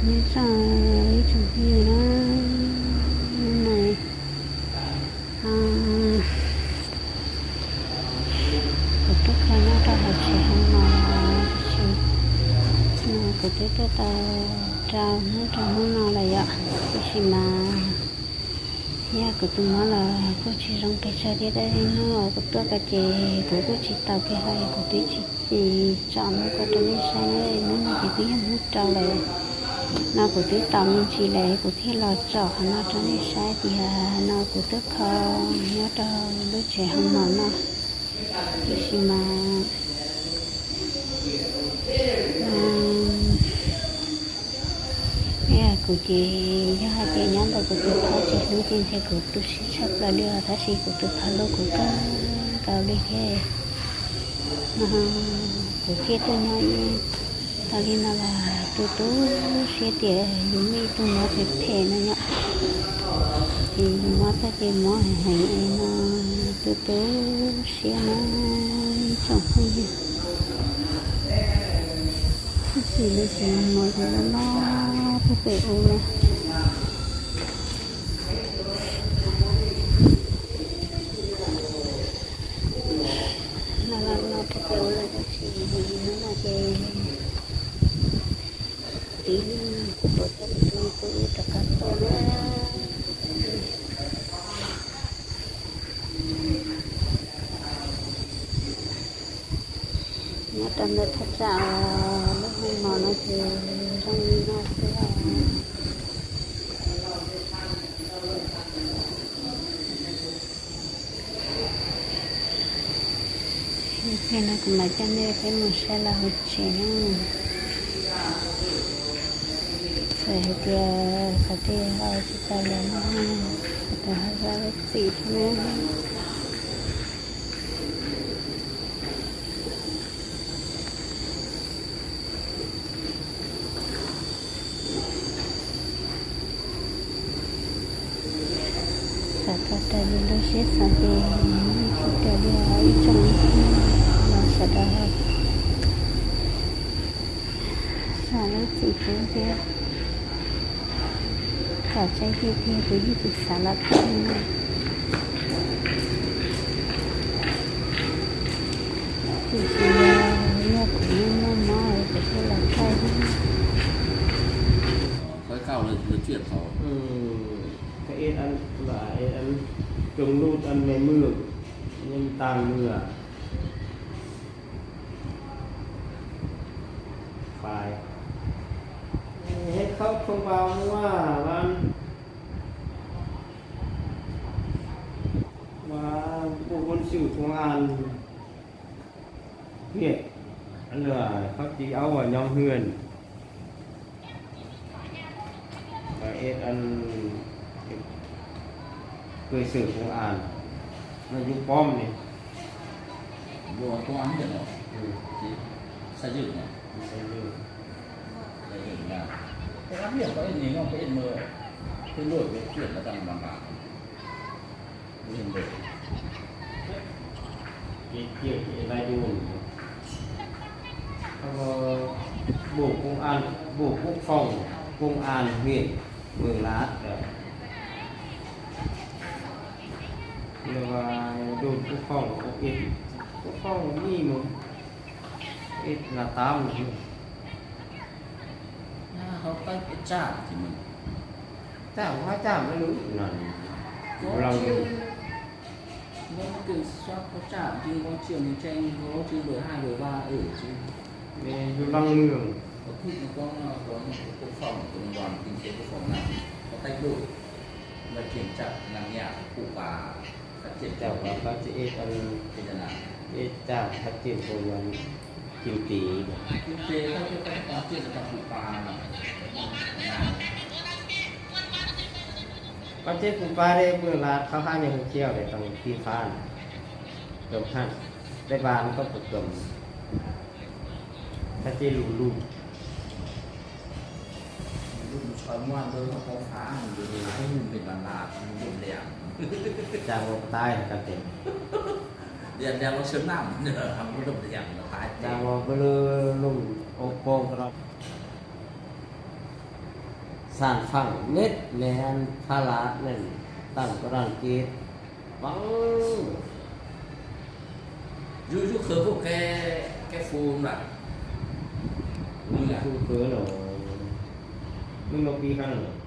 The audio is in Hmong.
Nyob zoo ib tsoom phooj ywg na, hnub no kuv tuaj kho nyob rau hauv tsev hoob mom, tiam sis no kuv twb tuaj tau rau hnub rau hnub no lawm yom, tiam sis mas yog kuv tus mob los kuj tsis zoo pes tsawg thiab, tab sis hnub uas kuv tuaj ko ces kuv kuj tsis taus kiag hlo, kuv twb tsis tsom hnub ko rau nej saib na. Hnub no ces twb yog hnub rau lawm, no kuv twb taus me ntsis lawm kuv thiaj los tsom qhov no rau nej saib tias no kuv tuaj kho nyob rau lub tsev hoob mom no, tiam sis mas kuv ces yog hais tias nyob ntawm kuv tus phab tsis hlub ces ntshe kuv tu siab tshaj plaws li os, tab sis kuv tus phab hlub kuv kawg nkaus li thiab. No kuv thiaj tuaj nyob ib tag li no los tu tu siab tias yus muaj ib tug mob phem phem no yom, ces yus mob tag ces mob heev heev no tu tu siab na ib tsoom phooj ywg. Tab sis lub tsev hoob mom ces loj loj puag pem ub na. Loj loj puag pem ub lawm tab sis hnub no ces tib kuv tuaj tu tu ib rov qab tuaj na. Nyob rau ntawm thaj tsam lub hoob mom no ces zoo li no xwb os. Ib pliag no kuv mam coj nej peb mus saib lawv hauv tsev na. Txawm hais tias qhov twg ho tsis tau los no, tau ho zaj lub txim thiab na. Xav tau raws li lub siab xav ces yeej tsis raws li ib tsoom los sawv daws xav lub txim pub thiab. Kom tsaib tiag tiag kuv yeej tsis xav los thaij li na. Tiam sis yog kuv yeej muaj mob kuv thiaj los thaij thiab. Có cái cao là, là chuyển khẩu. Ừ, cái ít ăn là ít ăn, trùng lụt ăn mày mưa, nhưng tàn mưa. Phải. Hết khóc thông báo mua bán. Và bộ quân sự công an huyện, ăn là khóc chỉ áo và nhóm huyện. Và ít ăn cơ sở công an. Nó giúp bom đi. Bộ công an huyện rồi. Ừ. Thì xây dựng này. Xây dựng. Xây dựng nhà. Công an huyện có ít gì không? Có ít mười. Cái lỗi về chuyện nó đang bàn bạc. Yên được. Cái kia cái lai đồn. Bộ công an, bộ quốc phòng, công an huyện Mường Lát. Rồi đồn quốc phòng có ít, quốc phòng nghi mà ít là tám. Hauv tawb peb tsam ces nws, tsam hauv tsam lawm nws, Có lawv, chứ. Nếu kiểm soát có trạm chứ có triệu mình tranh có chứ đội hai đội ba ở chứ. Nws yus loj nws. Có thịt nó có, có, có quốc phòng, có đoàn kinh tế quốc phòng nào, có tách đội. Là kiểm tra làm nhà của bà phát triển. Chào bà phát triển, ê, ê, chào phát triển của mình. Kinh tế. Kinh tế các cái phát triển trong phủ bà là Koj teb kuv pab deb, pw las qhov hab nyuag hu khiav deb tau ti fab, kom hab deb vas koj puas kom. Koj teb lus lus. Lub tshoj muaj ntawd koj pab fab, lub npe las las lub liam. Cas ua tais koj teb. Liam liam ua sawv nam, lub liam ua tais. Cas ua koj lub lub ua poob koj. Sản phẩm Nhất Miền Pha Lạt nên tổng có đoàn kết vắng. Yus yus khwv puj ke fu na. Fu khwv no, muaj pib hab no.